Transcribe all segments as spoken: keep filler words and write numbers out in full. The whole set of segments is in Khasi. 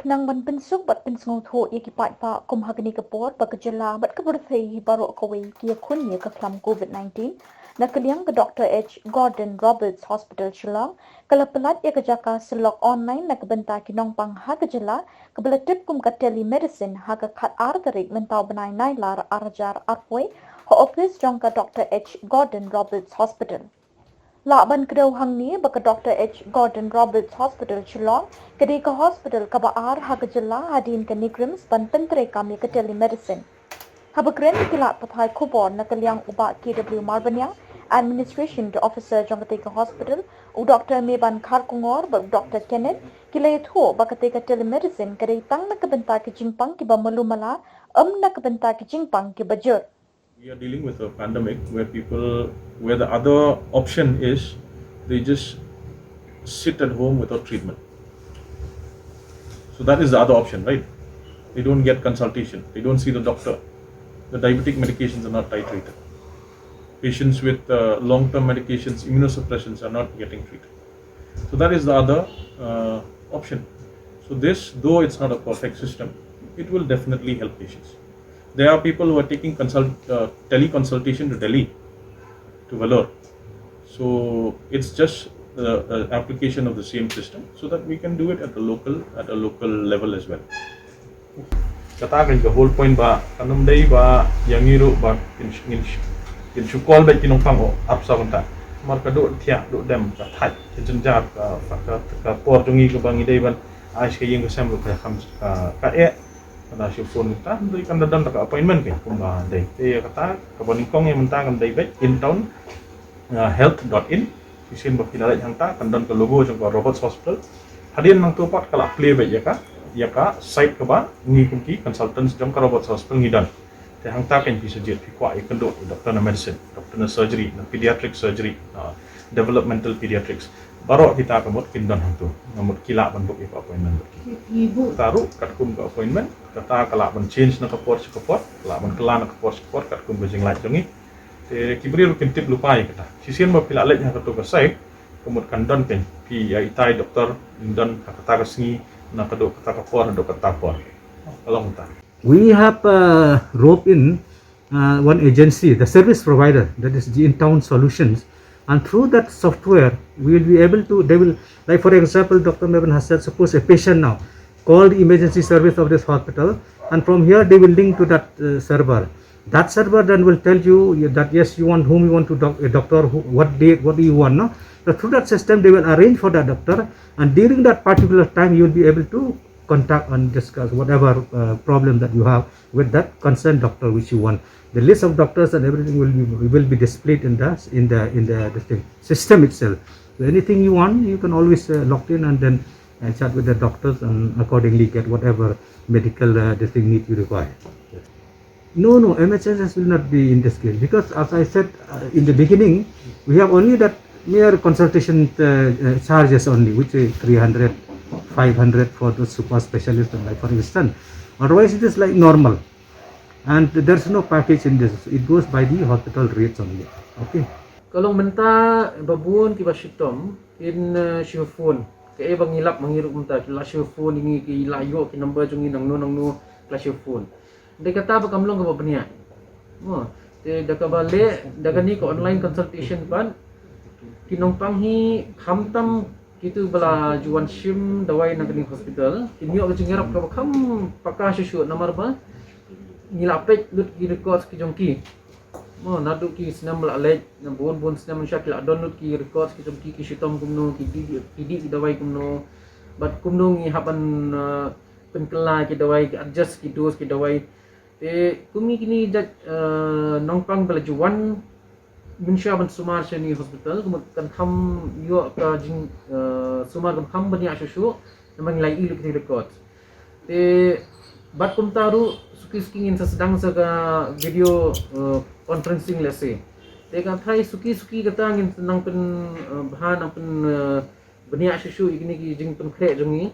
Nang ban pynsuk bad pynsngewthuh ïa ki paidbah kum ha kane ka por ba ka jylla bad ka pyrthei hi baroh kawei ki ïakhun ïa ka khlam COVID nineteen, na ka liang ka Doctor H Gordon Roberts Hospital Shillong ka la pyllait ïa ka jaka syllok online na ka bynta ki nongpang ha ka jylla, kaba la tip kum ka telemedicine, ha ka khatar tarik mynta u bnai Nailar arhajar arphew, ha ophis jong ka Doctor H Gordon Roberts Hospital. Lah ban kdew hangne ba ka Doctor H Gordon Roberts Hospital Shillong ka dei ka hospital kaba ar ha ka jylla hadien ka NEIGRIHMS ban pyntreikam ïa ka telemedicine. Haba kren ki lad pathai khubor na ka liang u Bah K W Marbaniang, Administration Officer jong katei ka hospital, u Doctor Meban Kharkongor bad u Doctor Kenneth, ki la ïathuh ba katei ka telemedicine ka dei tang na ka bynta ki jingpang kiba malu mala, ym na ka bynta ki jingpang kiba jur. We are dealing with a pandemic where people, where the other option is they just sit at home without treatment. So that is the other option, right? They don't get consultation, they don't see the doctor. The diabetic medications are not titrated. Patients with uh, long term medications, immunosuppressants, are not getting treated. So that is the other uh, option. So this, though it's not a perfect system, it will definitely help patients. There are people who are taking consult, uh, teleconsultation to Delhi, to Vellore. So it's just the uh, application of the same system so that we can do it at the local, at a local level as well. Kata kan ka whole point ba kan ym dei ba ïa ngi ruh ba kin kin kin shu call bad ki nongpang o ap sa kata. Mar ka duh thiah duh dem ka thait ka jynjar ka ka ka por jong ngi ka ba ngi dei ban ai ka ïing ka sem ruh ka kham ka ka eh. Kata shu phone kata dei kan da don ka appointment kan kumba dei. Te kata ka ba nyngkong ïa mynta kan dei bad in town health dot in. Shisien ba phi la leit hangta kan don ka logo jong ka Roberts Hospital. Hadien nangto pat ka la plie bad ïa ka ïa ka site kaba ngi kum ki consultants jong ka Roberts Hospital ngi don. Te hangta kan phi sa jied phi kwah ïa kynduh doctor na medicine, doctor na surgery, na pediatric surgery, na developmental pediatrics. Baroh kita ka mut kin don hangto. Nga mut ki lah ban book ïa ka appointment bad ki. Ki book. Kata ruh katkum ka appointment kata ka lah ban change na ka por sha ka por, ka lah ban kylla na ka por sha ka por katkum ka jinglait jong ngi. Te ki briew ruh kin tip lypa ïa kata. Shisien ba phi la leit ha kato ka site ka mut kan don kan phi ïa itai doktor in don ha kata ka sngi na ka dei kata ka por na dei kata ka por. Ka long ta. We have uh, roped in uh, one agency, the service provider, that is the in-town solutions, and through that software we will be able to, they will, like for example, Doctor Mevin has said, suppose a patient now call the emergency service of this hospital, and from here they will link to that uh, server. That server then will tell you that yes, you want whom you want to doc- a doctor, who, what date, what do you want, no? So through that system, they will arrange for that doctor, and during that particular time, you will be able to contact and discuss whatever uh, problem that you have with that concerned doctor which you want. The list of doctors and everything will be will be displayed in the in the in the, the thing, system itself. So anything you want, you can always uh, log in and then uh, chat with the doctors and accordingly get whatever medical uh, this thing need you require. No, no, M H S S will not be in this case because, as I said uh, in the beginning, we have only that mere consultation uh, uh, charges only, which is three hundred, five hundred for those super specialists, and like for instance. Otherwise, it is like normal, and there's no package in this. It goes by the hospital rates only. Okay. Ka long mynta ba bun kiba shitom kin uh, shu phone. Kaei ba ngi lap ma ngi ruh mynta ki la shu phone ïa ngi, ki la ïoh ki number jong ngi nangno nangno ki la shu phone. Dei kata ba kam long kaba bniah. Mo, te da kaba leh da kane ka online consultation pat ki nongpang hi khamtam kitu ba la ju wan shim dawai na kane hospital kin ïoh ka jingïarap kaba kham paka shuh shuh namar ba ngi la peit lut ki records ki jong ki. Mo, naduh ki snem ba la leit, na bun bun snem mynshuwa ki la don lut ki records ki jong ki, ki shitom kumno, ki dih ki dih ki dawai kumno. Bad kumno ngi hap ban uh, pynkylla ki dawai, ki adjust ki dose ki dawai. Te kum ngi kine jait uh, nongpang ba la ju wan mynshuwa ban sumar sha kane hospital, ka mut kan kham ïoh ka jing uh, sumar kan kham bniah shuh shuh namar ngi la ïoh lut ki records. Te bad kumta ruh suki suki ngin sa sdang sa ka video uh, conferencing lehse. Te ka thai suki suki kata ngin sa nang pyn uh, bha nang pyn uh, bniah shuh shuh ïa kine ki jingpynkhreh jong ngi.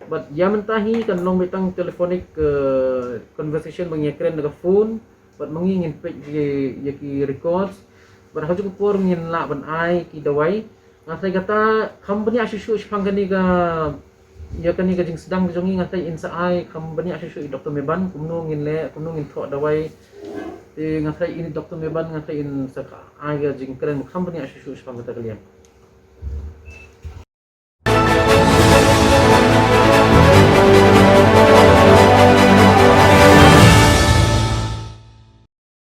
Bad ïa mynta hi kan long beit tang telephonic uh, conversation ba ngi ïakren da ka phone. Bad ma ngi ngin peit ïa ki records. Bad ha kajuh ka por ngin lah ban ai ki dawai. Nga sngew kata kham bniah shuh shuh shaphang kane ka Ïa kane ka jingsdang ka jong ngi nga tharai in sa ai kham bniah shuh shuh i Doctor Meban, kumno ngin leh, kumno ngin thoh dawai. Te nga tharai in Doctor Meban nga tharai in sa ai ka jingkren kham bniah shuh shuh shaphang kata ka liang.